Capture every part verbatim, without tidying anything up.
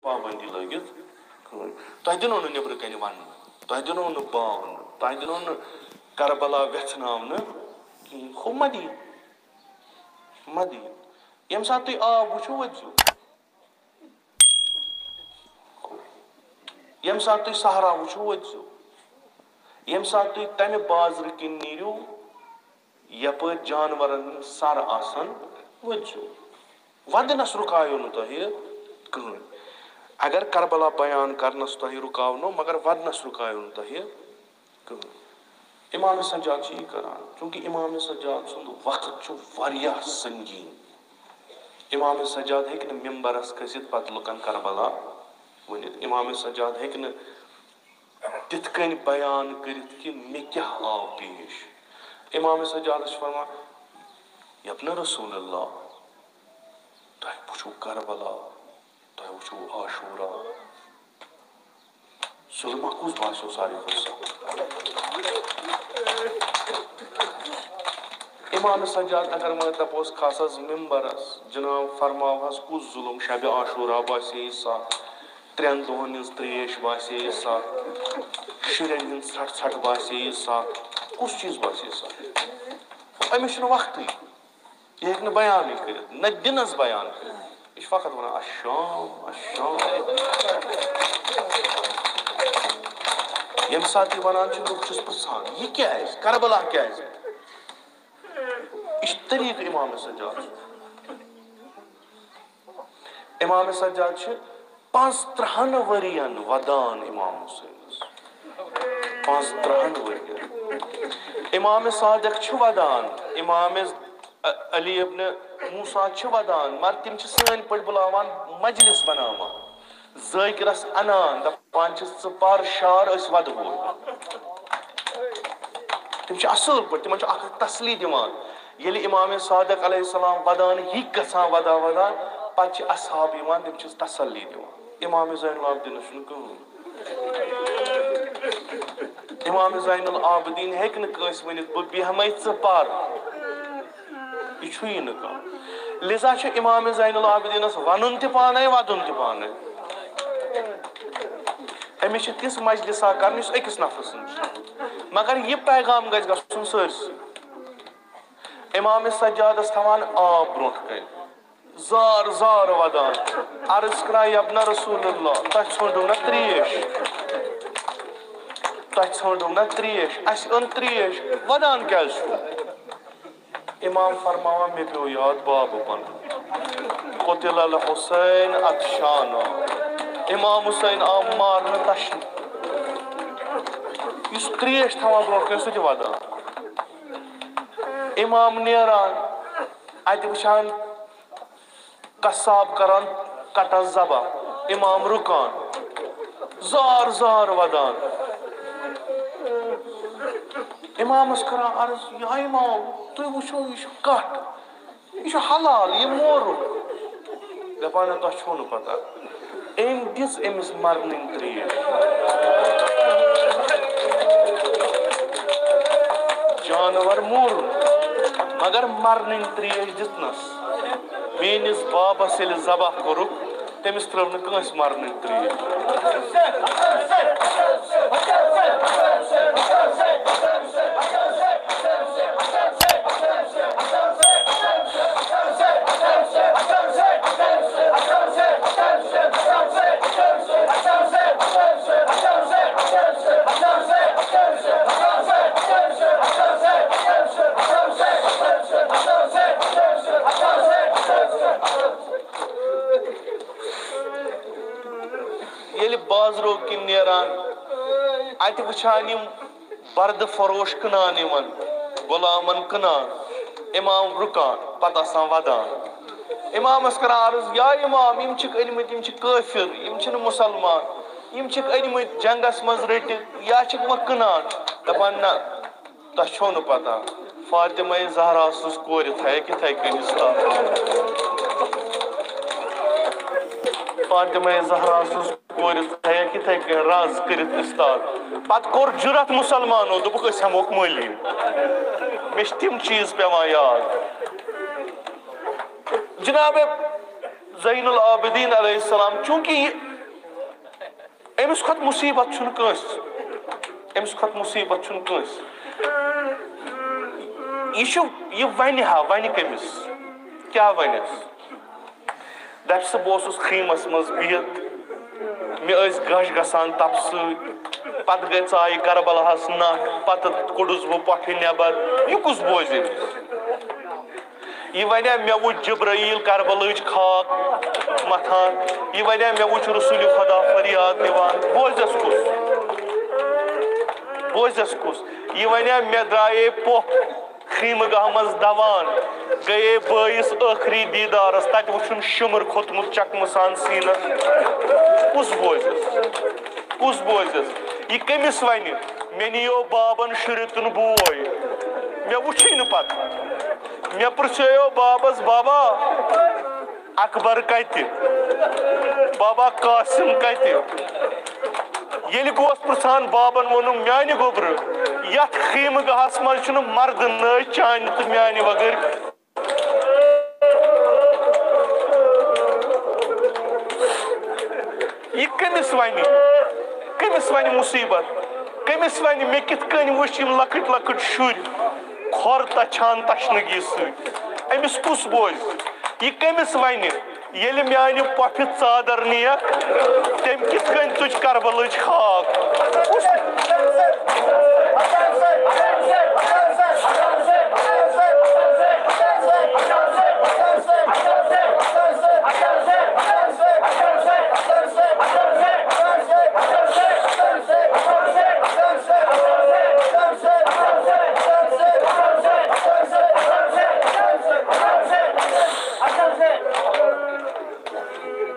پابندی لٲگِتھ کٕہٕنۍ۔ تۄہہِ دِنو نہٕ نیٚبرٕ کنہِ وننہٕ، تۄہہِ دِنو نہٕ باونہٕ، تۄہہِ دِنو نہٕ کربلا وٮ۪ژھناونہٕ کِہیٖنۍ۔ ہُہ مہ دِیِو، مہ دِیِو۔ ییٚمہِ ساتہٕ تُہۍ آب وٕچھِو، ؤتھۍزیو۔ ییٚمہِ ساتہٕ تُہۍ صحرا وٕچھِو، ؤتھۍزیو۔ ییٚمہِ ساتہٕ تُہۍ تَمہِ بازرٕ کِنۍ نیٖرِو، یَپٲرۍ جانوَرَن ہٕنٛدۍ سَر آسَن، ؤتھۍزیو۔ وَدنَس رُکایو نہٕ تۄہہِ کٕہٕنۍ۔ اگر کربلا بیان کرنَس تۄہہِ رُکاونو، مگر وَدنَس رُکایو نہٕ تۄہہِ کٕہٕنۍ۔ امام سجاد چھُ یہِ کران، چونکہ امام سجاد سُنٛد وقت چھُ واریاہ سنگین۔ امام سجاد ہیٚکہِ نہٕ ممبرس کھٔسِتھ پتہٕ لُکن کربلا ؤنِتھ۔ امام سجاد ہیٚکہِ نہٕ تِتھ کٔنۍ بیان کٔرِتھ کہِ مےٚ کیٛاہ آو پیش۔ امام سجادس چھُ فرمان، "یبن رسول اللہ، تۄہہِ وٕچھِو کربلا، تۄہہِ وٕچھِو عاشورہ۔" ظُلمہ کُس باسیو ساروی کھۄتہٕ سخ؟ امام سجاد اگر وۄنۍ دپوس کھس حظ ممبرس، جناب فرماو حظ کُس ظُلم؟ شبِ عاشورہ باسے یہِ سخ، ترٛٮ۪ن دۄہن ہٕنٛز ترٛیش باسے یہِ سخ، شُرٮ۪ن ہٕنٛز ژھٹھ ژھٹھ باسے یہِ سخ، کُس چیٖز باسے یہِ سخ؟ أمِس چھُنہٕ وقتٕے۔ یہِ ہیٚکہِ نہٕ بیانٕے کٔرِتھ، نہ دِنَس بیان کٔرِتھ۔ یہِ چھُ فقط وَنان، "الشام، الشام۔" ییٚمہِ ساتہٕ یہِ وَنان چھُ، لُکھ چھِس پرٛژھان، "یہِ کیٛازِ؟ کربلا کیٛازِ؟" یہِ چھُ طریٖقہٕ امام سجاد۔ امام سجاد چھِ پانٛژترٕٛہن ؤرین ودان امام حسینس۔ پانٛژترٕٛہن ؤرین۔ امام صادق چھِ ودان، امام علی ابن موسیٰ چھِ ودان، مگر تِم چھِ سٲنۍ پٲٹھۍ بُلاوان، مجلس بناوان، ذٲکرس انان، دپان چھِس، "ژٕ پر شعر، أسۍ ودہوے۔" تِم چھِ اصل پٲٹھۍ، تِمن چھُ اکھ اکھ تسلی دِوان۔ ییٚلہِ امام صادق علیہ السلام ودان ہی گژھان، ودان ودان، پتہٕ چھِ اصحاب یِوان، تِم چھِس تسلی دِوان۔ امام زین العابدینس چھُنہٕ کٕہٕنۍ۔ امام زین العابدین ہیٚکہِ نہٕ کٲنٛسہِ ؤنِتھ، "بہٕ بیٚہمَے، ژٕ پر۔" یہِ چھُیی نہٕ کانٛہہ۔ لذا چھُ امام زین العابدینس ونُن تہِ پانے، ودُن تہِ پانے۔ أمِس چھِ تِژھ مجلسا کرٕنۍ، یُس أکِس نفرٕ سٕنٛز چھِ۔ مگر یہِ پیغام گژھِ گژھُن سٲرسٕے۔ امام سجادس تھاوان آب برونٛٹھ کنہِ، زار زار ودان، عرض کران، "یبن رسول اللہ، تۄہہِ ژھٲنٛڈٕو نا تریش؟ تۄہہِ ژھٲنٛڈٕو نا تریش؟ اسہِ أن تریش، ودان کیازِ چھِو؟" امام فرماوان، مےٚ پیوٚو یاد بابہٕ پنُن۔ قتل الحسین عطشانا۔ امام حسین آو مارنہٕ تشنہٕ۔ یُس تریش تھاوان برونٛٹھ کنہِ، سُہ تہِ ودان۔ امام نیران، اتہِ وٕچھان قصاب کران کٹس ذبح، امام رُکان، زار زار ودان۔ امامس کران عرض، "یا امام، تُہۍ وٕچھِو، یہِ چھُ کٹھ، یہِ چھُ حلال، یہِ مورُکھ۔" دپان، "نہ، تۄہہِ چھو نہٕ پتہ، أمۍ دِژ أمِس مرنٕنۍ تریش۔" جانور مور، مگر مرنٕنۍ تریش دِژنس۔ میٲنِس بابس ییٚلہِ ذبح کوٚرُکھ، تٔمِس ترٲو نہٕ کٲنٛسہِ مرنٕنۍ تریش۔ ییٚلہِ بازرو کِنۍ نیران، اتہِ وٕچھان یِم بردٕ فروش کٕنان، یِمن غلامن کٕنان، امام رُکان، پتہٕ آسان ودان۔ امامس کران عرض، یا امام، یِم چھِکھ أنۍ مٕتۍ، یِم چھِ کٲفِر، یِم چھِنہٕ مُسلمان، یِم چھِکھ أنۍ مٕتۍ جنگس منٛز رٔٹِتھ، یا چھِکھ وۄنۍ کٕنان؟ دپان، نہ، تۄہہِ چھو نہٕ پتہ، فاطمہ زہرا سٕنٛز کورِ تھایکھ یِتھے کٔنۍ استاد۔ فاطمہ زہرا سٕنٛز کورِ تھایکھ یِتھے کٔنۍ راز کٔرِتھ استاد۔ پتہٕ کوٚر جُرت مُسلمانو، دوٚپُکھ، "أسۍ ہٮ۪موکھ مٲلی۔" مےٚ چھِ تِم چیٖز پٮ۪وان یاد۔ جناب زین العابدین علیہ السلام، چونکہ یہِ أمِس کھۄتہٕ مُصیٖبت چھُنہٕ کٲنٛسہِ۔ أمِس کھۄتہٕ مُصیٖبت چھُنہٕ کٲنٛسہِ۔ یہِ چھُ، یہِ وَنہِ ہا، وَنہِ کٔمِس؟ کیٛاہ وَنٮ۪س؟ دَپہِ سُہ، بہٕ اوسُس خیٖمَس منٛز بِہِتھ، مےٚ ٲسۍ غش گژھان تَپھ سۭتۍ، پَتہٕ گٔے، ژایہِ کربلاہَس نَکھ، پَتہٕ کوٚڑُس بہٕ پۄپھِ نٮ۪بر۔ یہِ کُس بوزِ أمِس؟ یہِ وَنیا، مےٚ وُچھ جبرائیل کربلٕچ خاک مَتھان، یہِ وَنیا، مےٚ وُچھ رسول خدا فریاد دِوان۔ بوزٮ۪س کُس؟ بوزٮ۪س کُس؟ یہِ وَنیا، مےٚ درٛایے پۄپھ خیمہٕ گاہ منٛز دوان، گٔیے بٲیِس ٲخری دیٖدارَس، تَتہِ وُچھُن شِمر کھوٚتمُت چکمہٕ سان سیٖنَس۔ کُس بوزٮ۪س؟ کُس بوزٮ۪س؟ یہِ کٔمِس وَنہِ؟ مےٚ نِیو بابن شُرِتُن بوے، مےٚ وُچھُے نہٕ پتہٕ۔ مےٚ پرژھیو بابس، بابا، اکبر کتہِ؟ بابا، قاسم کتہِ؟ ییٚلہِ گوس پرژھان، بابن ووٚنُم، میانہِ گوٚبرٕ، یتھ خیمہٕ گاہس منٛز چھُنہٕ مردٕ نٲے چانہِ تہٕ میانہِ وغٲر۔ یہِ کٔمِس وَنہِ؟ کٔمِس وَنہِ مُصیٖبت؟ کٔمِس وَنہِ مےٚ کِتھ کٔنۍ وٕچھ یِم لۄکٕٹۍ لۄکٕٹۍ شُرۍ کھۄر تَچھان تَشنٕگی سۭتۍ؟ أمِس کُس بوزِ؟ یہِ کٔمِس وَنہِ ییٚلہِ میٛانہِ پۄپھِ ژادر نِیَکھ، تٔمۍ کِتھ کٔنۍ تُج کربلٕچ خاک؟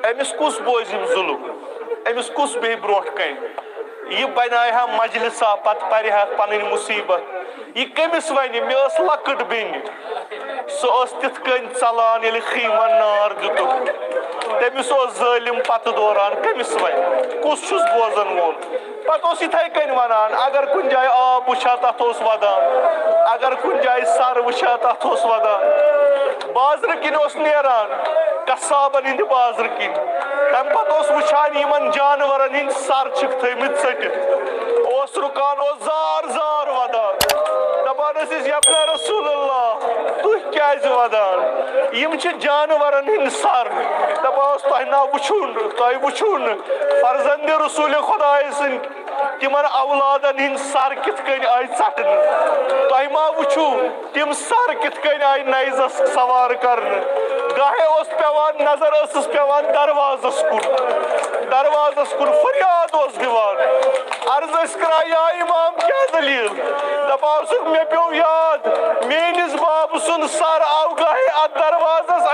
أمِس کُس بوزِ یِم ظُلُم؟ أمِس کُس بیٚہہِ برونٛٹھ کَنہِ؟ یہِ بَنایہِ ہا مجلسا، پَتہٕ پَرِ ہا پَنٕنۍ مُصیٖبت۔ یہِ کٔمِس وَنہِ؟ مےٚ ٲس لۄکٕٹ بیٚنہِ، سۄ ٲس تِتھ کٔنۍ ژَلان، ییٚلہِ خیٖمَن نار دِتُکھ۔ تٔمِس اوس ظٲلِم پَتہٕ دوران، کٔمِس وَنہِ؟ کُس چھُس بوزَن وول؟ پَتہٕ اوس یِتھَے کٔنۍ وَنان، اگر کُنہِ جایہِ آب وٕچھِ ہا، تَتھ اوس وَدان، اگر کُنہِ جایہِ سَر وٕچھِ ہا، تَتھ اوس وَدان۔ بازرٕ کِنۍ اوس نیران، قصابن ہٕنٛدِ بازرٕ کِنۍ۔ تَمہِ پَتہٕ اوس وٕچھان یِمن جانورن ہٕنٛدۍ سَر چھِکھ تھٲومٕتۍ ژٔٹِتھ۔ اوس رُکان، اوس زار زار وَدان۔ دَپان ٲسِس، "یَبنہ رسول اللہ، تُہۍ کیٛازِ وَدان؟ یِم چھِ جانورن ہٕنٛدۍ سَر۔" دَپان اوس، "تۄہہِ نا وٕچھِو نہٕ، تۄہہِ وٕچھِو نہٕ فرزندِ رسول خۄدایہِ سٕنٛدۍ تِمن اولادن ہٕنٛدۍ سر کِتھ کٔنۍ آیہِ ژٹنہٕ؟ تۄہہِ ما وٕچھِو تِم سر کِتھ کٔنۍ آیہِ نیزس سوار کرنہٕ؟ گاہے اوس پٮ۪وان، نظر ٲسٕس پٮ۪وان دروازس کُن، دروازس کُن فریاد اوس دِوان، عرض ٲسۍ کران، یا امام، کیٛاہ دٔلیٖل؟" دپان اوسُکھ، مےٚ پیوٚو یاد، میٲنِس بابہٕ سُنٛد سر آو گاہے اتھ دروازس